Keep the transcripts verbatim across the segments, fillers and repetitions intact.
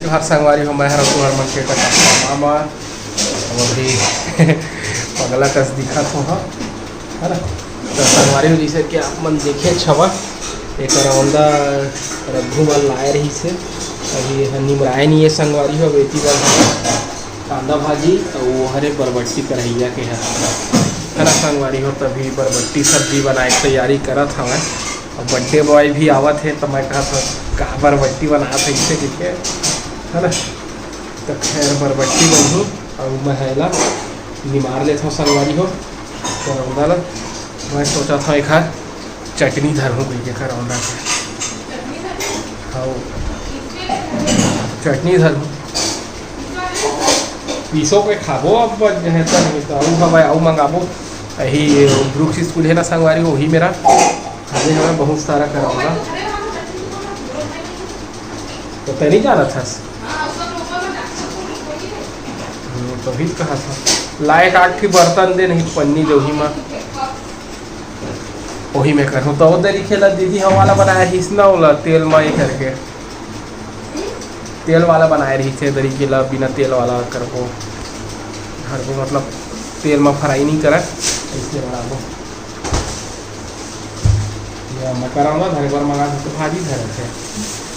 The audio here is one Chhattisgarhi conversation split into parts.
हर संगवारी हो, मैं हर तुहर मन के कथा मामा, अउ अभी पगला कस दिखत हो, हाँ, है ना? तो संगवारी हो, जैसे कि आप मन देखे छवा, एक रौंदा रघु मन लाए रही से, अभी ये निमराए नहीं है संगवारी हो, बेटी बर कांदा भाजी, तो वो हरे बरबट्टी करैया के है, है ना संगवारी हो? तभी बरबट्टी सब्जी बनाए के तैयारी करत हवै। अब बर्थडे बॉय भी आवत हे, तो मैं कहत हूँ, "का बरबट्टी बनात हे इसे?" कहिके, है ना? तो खैर, बरबट्टी बनही, अउ मैं ह एला निमार लेथव संगवारी हो। तो रौंदा ला मैं सोचत हव, एक हाथ चटनी धरहूँ कहिके, एखर रौंदा के। हव, चटनी धरहूँ। पीसो के खाबो अब, जहे तक नहीं तो अउ हवय, अउ मंगाबो। यही ब्रुक्स स्कूल है ना संगवारी, वही मेरा खाने हमें बहुत सारा कराऊंगा। तो तै नहीं जाना था? हम्म, तो भी कहा था, लाए एक आठ ठे बर्तन दे, नहीं पन्नी जो ही माँ, वही मैं करूँ। तो वो दरी खेला दीदी हवाला बनाया हिसना वाला तेल माँ ये करके। तेल वाला बनाए रही थे, दरी के ला बिना तेल वाला करबो, धरबो, मतलब तेल में फ्राई नहीं करा, इसलिए बनाबो। या मैं कराऊंगा, धरे बार मंगा तो भाजी धरे थे।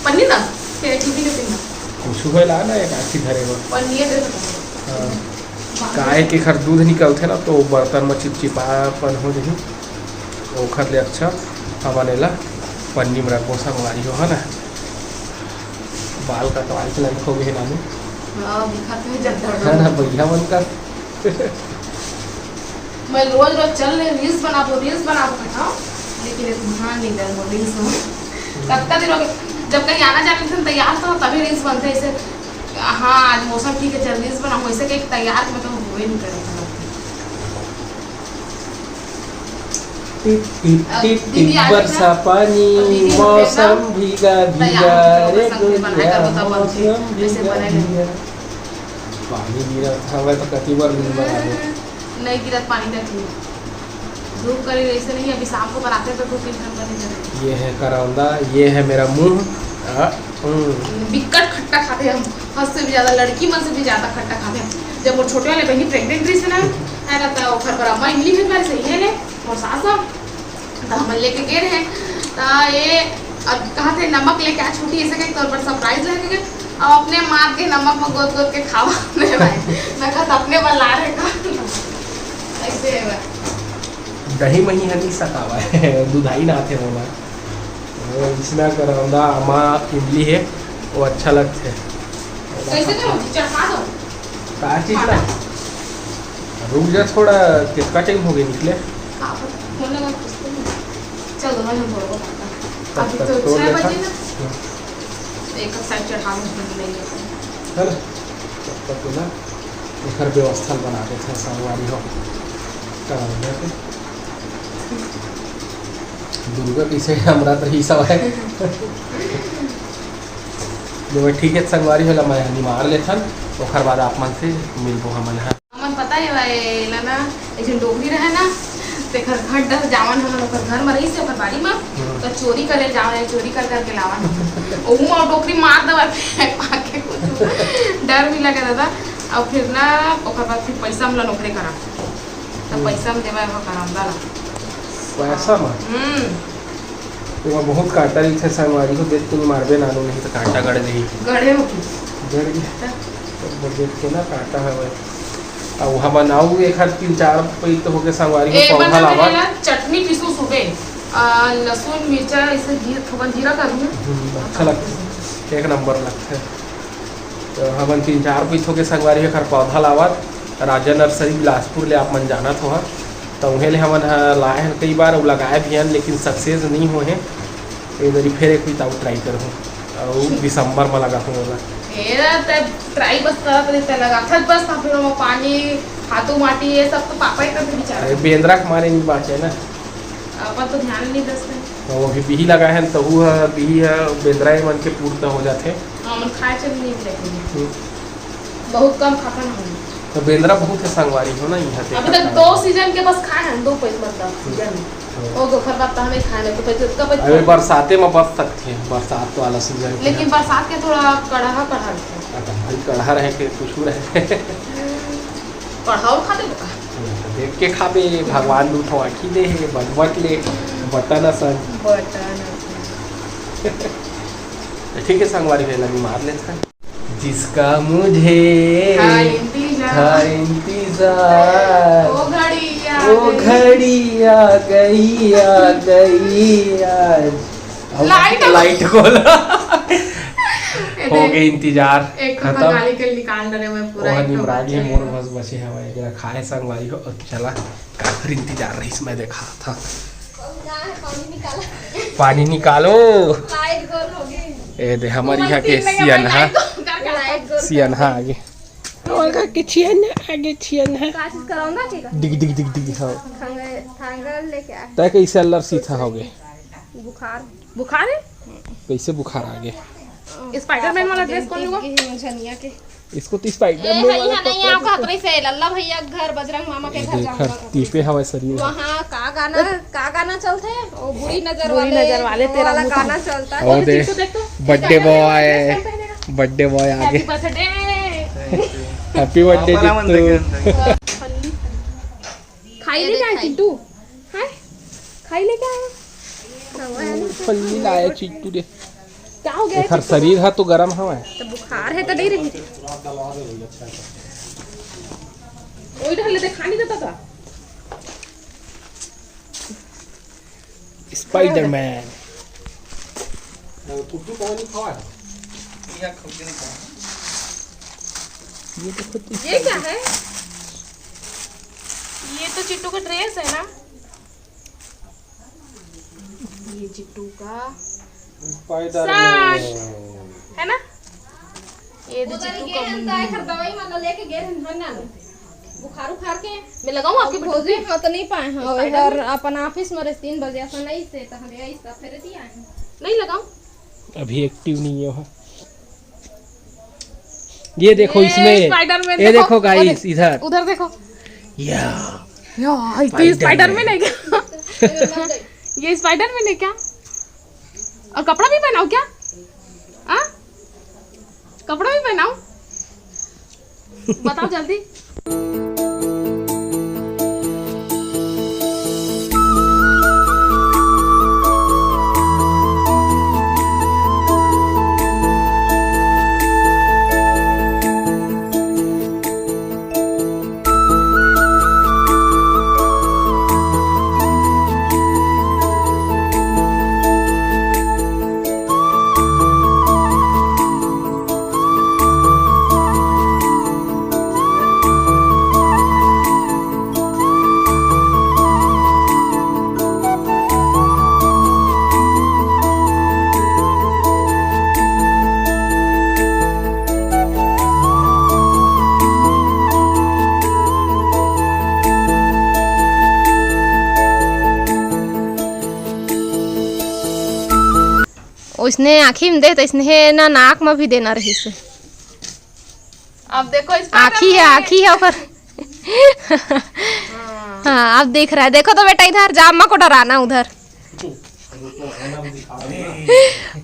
पन्नी ना, तेरे टूटी के पन्नी। कुछ होए ला ना, एक आखी धरे बार। पन्नी दे दो। हाँ। काहे के खर दूध निकलथे ना, तो बर्तन में चिपचिपापन हो जाही, ओखर ले अच्छा हमन एला पन्नी में रखबो संगवारी हो, है ना? बाल कटवाए के लायक हो गए नानू। हाँ, दिखत है जगदम्बा। है ना, भैया मन का। मैं रोज रोज चल रहे रील्स बनाबो, रील्स बनाबो कहता हूँ, लेकिन एक ध्यान नहीं दे वो रील्स में। कतका दिन हो गए, जब कहीं आना जाना रहता तैयार तो तभी रील्स बनते ऐसे। हाँ, आज मौसम ठीक है, चल रील्स बनाऊँ, ऐसे कहीं तैयार मतलब हुए नहीं करे। टिप टिप अब टिप दीदी टिप आ गई बरसा ना? पानी, अब दीदी होते ना? मौसम भीगा तैयार भीगा होके रे ओकर संग बनाए गोरिया, करबो तब बनथे। मौसम वैसे भीगा बनाए भीगा। पानी गिरत हवय तो कति बार नहीं बना दे। नहीं गिरत पानी तक नहीं। धूप करी ऐसे नहीं, अभी शाम को बनाते तो धूप इंसान बने जरूर। ये है करौंदा, ये है मेरा मुंह। आ, हम्म। बिकट खट्टा खाते हम, हद से भी ज्यादा, लड़की मन से भी ज्यादा खट्टा खाते हम। जब वो छोटे वाले बहनी प्रेग्नेंट रही थी ना, है ना, तो घर पर अम्मा इमली भी हमारे सही है ले, और सास साहब तो हम लेके गए रहे। तो ये अब कहा थे नमक लेके आ छोटी, ऐसे के तौर पर सरप्राइज लेके गए। अब अपने मार के नमक में गोद गोद के खावा अपने भाई। मैं कहा अपने बल ला रहे का। ऐसे है भाई। दही मही हनी सकावा है, दुधाई ना थे वो ना। वो इसना करौंदा आमा इमली है, वो अच्छा लगते है। कैसे करो? चढ़ा दो। का चीज ना? रुक जा थोड़ा, कितना टाइम हो गया निकले? हाँ, होने वाला कुछ तो नहीं। चल, दो मिनट और। तब अभी तक तो तोड़ छह लेता। बजे ना। हम्म। एक साइड चढ़ा दो, उसमें नहीं है। है ना? तब तक ना, एकर व्यवस्था बना देते हैं संगवारी हो। करौंदा के। दुर्गा पीछे हमरा तो ही सब है। जो ठीक है संगवारी होला, मैं हनी मार लेथन, ओकर बाद आप मन से मिलबो हमन ह। हमन पता है भाई, एला ना, एक झन डोकरी रहे ना, तेखर घर डर जावन हमन ओकर घर में रही से, ओकर बाड़ी में, हम्म। तो चोरी करे जावन, चोरी कर करके लावन। ओहू में डोकरी मार दवा, फेंक फांक के कुछ डर भी लगे दादा। और फिर ना, ओकर बाद फिर पैसा हमला नौकरी करा, तो हम्म। पैसा में देवा एगो करौंदा ला। पैसा में? हम्म। एमा बहुत कांटा रहिथे संगवारी हो, देख के मारबे नानू, नहीं तो कांटा गड़ जाही। गड़े हो की? गड़ गया। हाँ। तो वो देख के ना कांटा हवय। अब वहाँ बनाऊ एक हाथ तीन चार पई तो होके संगवारी हो, एक बार पौधा जब लावा। मेरा चटनी पीसू सुबह, आ, लहसुन, मिर्चा, इसे जीर-, थोड़ा जीरा कर दूँ। हम्म, अच्छा लगता है, एक नंबर लगता है। तो हमन तीन चार पीस होके संगवारी हो, एखर पौधा लावत राजा नर्सरी बिलासपुर ले आप मन जानत हो। तो उहें ले हमन ह लाए हन कई बार, अउ लगाए भी हन, लेकिन सक्सेस नहीं होए हे। ए दरी फेर एक पीस अउ ट्राई करहूँ, अउ दिसंबर म लगाहूँ ओला। एरा त ट्राई बस करत रहिथे, लगाथस बस, त फिर ओमा पानी, खातू माटी, ये सब तो पापा ही करथे बेचारा। अरे, बेंदरा के मारे नहीं बाँचे ना। अपन तो ध्यान नहीं दस। तो वो भी बिही लगाए हन, तहू ह, बिही ह, बेंदरा ए मन के पूर्ता हो जाथे। हाँ, मन खाए चल नहीं लेकिन। हम्म। बहुत कम खाथन हम। तो बेंदरा बहुत है संगवारी हो ना यहाँ पे अभी तक खाए। दो सीजन के बस खाए हैं, दो पैक मतलब सीजन में। ओ, दोखर बात तो हमें खाए में तो पैसे, उसका पैसे अरे, बरसाते में बच सकथे, बरसात वाला सीजन के। लेकिन बरसात के थोड़ा कड़हा, कड़हा रहिथे। अब भाई, कड़हा रहे के कुछ रहे। कड़हा और खा देबो का? देख के खाबे, भगवान दू ठो आँखी दे हे, बट बट ले, बटन असन। बटन असन। ठीक है संगवारी, फेर लगी मार लेथन। जिसका मुझे था इंतजार। था इंतजार, वो घड़ी आ वो गई। घड़ी आ गई, आ गई आज। अब लाइट लाइट खोला। ए हो देख, गई इंतजार एक ठो खत्म। गाली के निकाल डरे मैं पूरा, ओह एक ठो निमरा गे, बचे मोर है। बस बचे हवय, एकरा खाए संगवारी हो। अब चला, काकर इंतजार रहिस, मैं देखा था। पानी निकालो। ए दे, हमर इहाँ के सियनहा, सियनहा आगे। ओकर के छियन आगे, छियन है। का चीज कराऊंगा कि का? डिग, डिग, डिग, डिग, हाँ। थांगल, थांगल लेके आए। तै कैसे अल्लर सीथा हो गए? बुखार। बुखार है? कैसे बुखार आ गए? स्पाइडरमैन वाला ड्रेस कौन लूंगा? मुझनिया के। इसको तो ए, स्पाइडरमैन वाला भैया, नहीं, कपड़ा आपका पहन। कतरे से लल्ला भैया घर, बजरंग मामा के ये घर देखा, जाऊंगा। टीपे हवा शरीर। वहाँ का गाना, का गाना चलते? वो बुरी नजर बुरी वाले, नजर वाले, वो तेरा वाला मुंह गाना चलता। और वो दे, चिट्टू देख तो। बर्थडे बॉय, कैसे पहनेगा? बर्थडे बॉय आ गए। Happy birthday। Happy birthday Chittu. खाई ले क्या चिट्टू? हैं? खाई ले क्या है? मूंगफली लाया चिट्टू दे। क्या हो गया एखर चिट्टू? शरीर हा तो गरम हवय। तो बुखार है तो नहीं रही। वही ढंग ले दे, खा नहीं देता था। स्पाइडरमैन। कुट्टू कहाँ नहीं खावा है? ये देखो तो ये क्या है? ये तो चिट्टू का ड्रेस है ना? ये चिट्टू का स्पाइडरमैन। है ना? ये दे चिट्टू का मुंडी। दवाई मन लेके गे रहन हन ना। बुखार उखार के। मैं लगाऊं आपके बटुक पे? हाँ, तो नहीं पाए हैं। स्पाइडर और में? अपन ऑफिस में तीन बजे ऐसा नहीं से, तो हम यही सब फिर दिया है। नहीं लगाऊं? अभी एक्टिव नहीं है वो। ये देखो ये इसमें, स्पाइडरमैन ये देखो। देखो गाइस, अरे, इधर। उधर देखो। या। या, ये तो स्पाइडरमैन। स्पाइडरमैन है क्या? ये स्पाइडरमैन है क्या? और कपड़ा भी पहनाओ क्या? आ? कपड़ा भी पहनाओ, बताओ जल्दी। ओइसने आँखी में दे, तइसने ना नाक में भी देना रहिस। अब देखो, आँखी है, आँखी है ओकर। हाँ। हाँ, अब दिख रहा है। देखो तो बेटा, इधर जामा को डराना, उधर।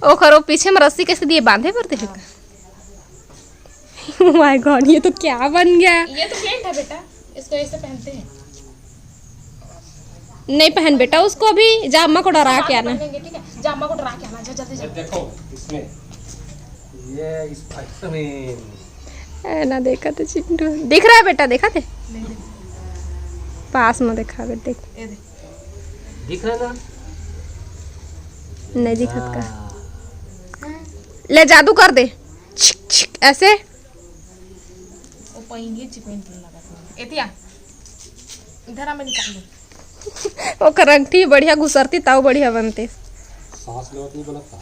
ओकर वो पीछे में रस्सी कैसे दिए बांधे बर देख। माय गॉड, ये तो क्या बन गया? ये तो पेंट है बेटा, इसको ऐसे पहनते हैं। नहीं पहन बेटा, उसको अभी जा अम्मा को डरा के आना। पहनेंगे, ठीक है? जा अम्मा को डरा के आना, जा जल्दी जा। ये देखो इसमें, ये स्पाइडरमैन। ए, ना देखा तो चिंटू। दिख रहा है बेटा, देखा थे? नहीं, नहीं। पास में देखा बेटा, देख। ये देख। दिख रहा ना? नहीं दिखत का। हाँ। ले जादू कर दे। छिक, छिक, ऐसे। ओ पहिंगे चिकन लगा। एतिया। इधर आ, मैं निकाल दूँ। ओकर अंगठी बढ़िया घुसरती, ताऊ बढ़िया बनते। सांस लेवत नहीं बनत था।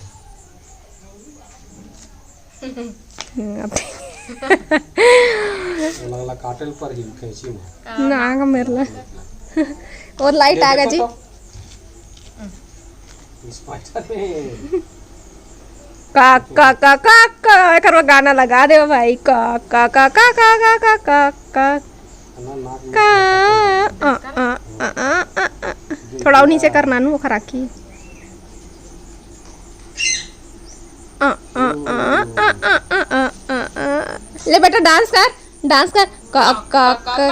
हम्म, अब वाला, वाला काटल पर ही कैंची में। ना, का मेरला। और लाइट आ गया जी। देखो तो। स्पाइडरमैन। का, का, का, का, का, एकर में गाना लगा दे भाई। का, का, का, का। ना, नाक में का, आ, आ, आ। थोड़ा और नीचे कर नानू, ओखर आँखी। आ, आ, आ। ले बेटा, डांस कर, डांस कर। का, का, का।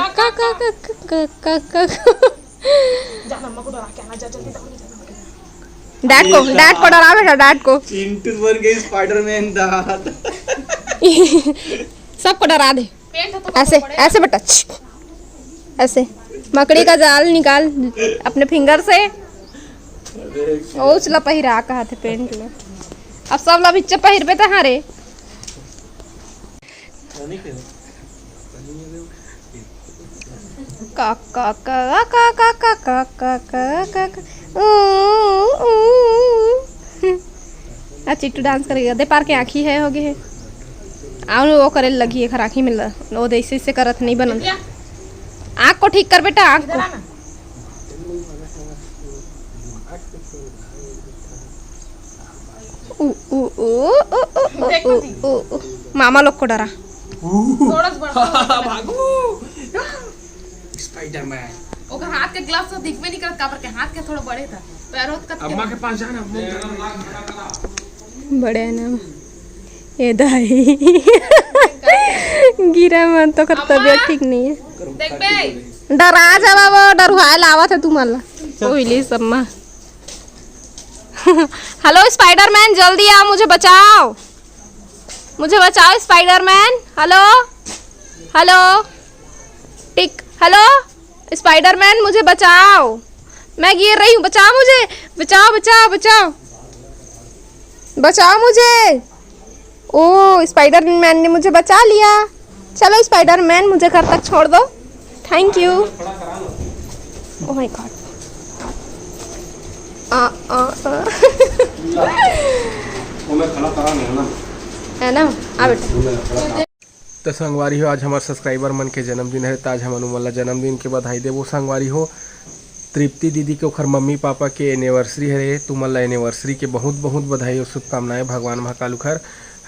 डैड को, डैड को डरा बेटा, डैड को। चिंटू बन गई स्पाइडरमैन दादा। सबको डरा दे। ऐसे, ऐसे बेटा, ऐसे। मकड़ी का जाल निकाल अपने फिंगर से। ओ, उचला पहिरा कहा थे पेंट ला। अब सब ला बिच्चे पहिरबे तहाँ रे। का, का, का। ऊ, ऊ, ऊ। आ चिट्टू डांस करेगा, दे पार के आँखी है, हो गए है। आओ, वो करे लगी है, आँखी में ल-, वो दे, ऐसे, ऐसे करत नहीं बनल। आँख को ठीक कर बेटा, आँख को। ऊ, ऊ, ऊ। मामा लोग को डरा। भागो। स्पाइडरमैन। ओकर हाथ के ग्लव्स तो दिखबे नहीं करत, काबर के हाथ के थोड़ा बड़े था। पैरों तक के अम्मा के पास जाना, अम्मा। बड़े ना। ए दाई। गिरा मन, तो कर तबियत ठीक नहीं है। देखबे। डरा जावा वो, डरुआए लावत है तू मन ला। कोहली सम्मा। हेलो स्पाइडरमैन, जल्दी आओ, मुझे बचाओ, मुझे बचाओ स्पाइडरमैन। हेलो, हेलो, टिक, हेलो स्पाइडरमैन, मुझे बचाओ, मैं गिर रही हूँ, बचाओ मुझे, बचाओ, बचाओ, बचाओ, बचाओ मुझे। ओ, स्पाइडरमैन ने मुझे बचा लिया। चलो स्पाइडरमैन, मुझे घर तक छोड़ दो। Thank you। Oh my God। आ, आ, आ। वो मैं खड़ा करा नहीं ना। है ना? आ बेटा। वो मैं खड़ा करा। तो संगवारी हो, आज हमारे सब्सक्राइबर मन के जन्मदिन है, तो आज हमन उमन ला जन्मदिन के बधाई देबो संगवारी हो। तृप्ति दीदी के ओखर मम्मी पापा के एनिवर्सरी हरे, तुमन ला एनिवर्सरी के बहुत बहुत बधाई और शुभकामनाएं भगवान महाकाल उखर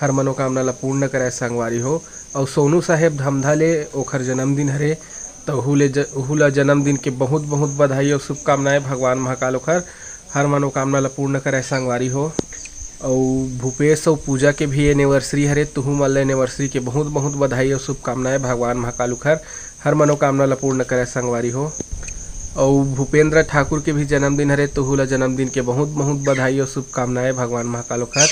हर मनोकामना ला पूर्ण करे संगवारी हो। अउ सोनू साहेब धमधा ले ओखर जन्मदिन हरे, त ओहू ले ज-, ओहू ला जन्मदिन के बहुत बहुत बधाई और शुभकामनाएं भगवान महाकाल ओखर हर मनोकामना ला पूर्ण करे संगवारी हो। अउ भूपेश अउ पूजा के भी एनिवर्सरी हरे, तुहू मन ला एनिवर्सरी के बहुत बहुत बधाई और शुभकामनाएं भगवान महाकाल उखर हर मनोकामना ला पूर्ण करे संगवारी हो। अउ भूपेंद्र ठाकुर के भी जन्मदिन हरे, तुहू ला जन्मदिन के बहुत बहुत बधाई और शुभकामनाएं भगवान महाकाल ओखर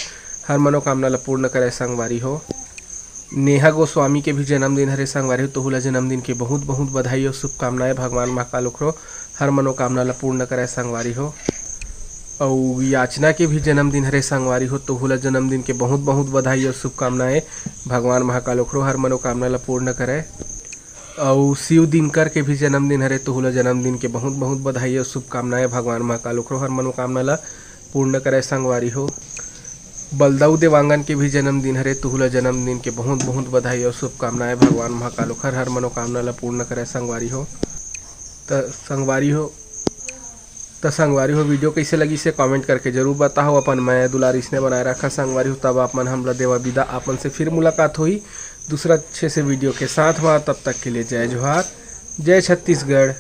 हर मनोकामना ला पूर्ण करे संगवारी हो। नेहा गोस्वामी के भी जन्मदिन हरे संगवारी हो, तुहू ला जन्मदिन के बहुत बहुत बधाई और शुभकामनाएं भगवान महाकाल ओखरो हर मनोकामना ला पूर्ण करे संगवारी हो। अउ याचना के भी जन्मदिन हरे संगवारी हो, तुहू ला जन्मदिन के बहुत बहुत बधाई और शुभकामनाएं भगवान महाकाल ओखरो हर मनोकामना ला पूर्ण करे। अउ शिव दिनकर के भी जन्मदिन हरे, तुहू ला जन्मदिन के बहुत बहुत बधाई और शुभकामनाएं भगवान महाकाल ओखरो हर मनोकामना ला पूर्ण करे संगवारी हो। बलदाऊ देवांगन के भी जन्मदिन हरे, तुहू ला जन्मदिन के बहुत बहुत बधाई और शुभकामनाएं भगवान महाकाल ओखर हर मनोकामना ला पूर्ण करे संगवारी हो। त संगवारी हो, त संगवारी हो, वीडियो कैसे लगिस हे कमेंट करके जरूर बताओ। अपन मया दुलार इसने बनाए रखा संगवारी हो, तब आप मन हमला देवा विदा, आप मन से फिर मुलाकात होही दूसरा अच्छे से वीडियो के साथ में। तब तक के लिए जय जोहार, जय छत्तीसगढ़।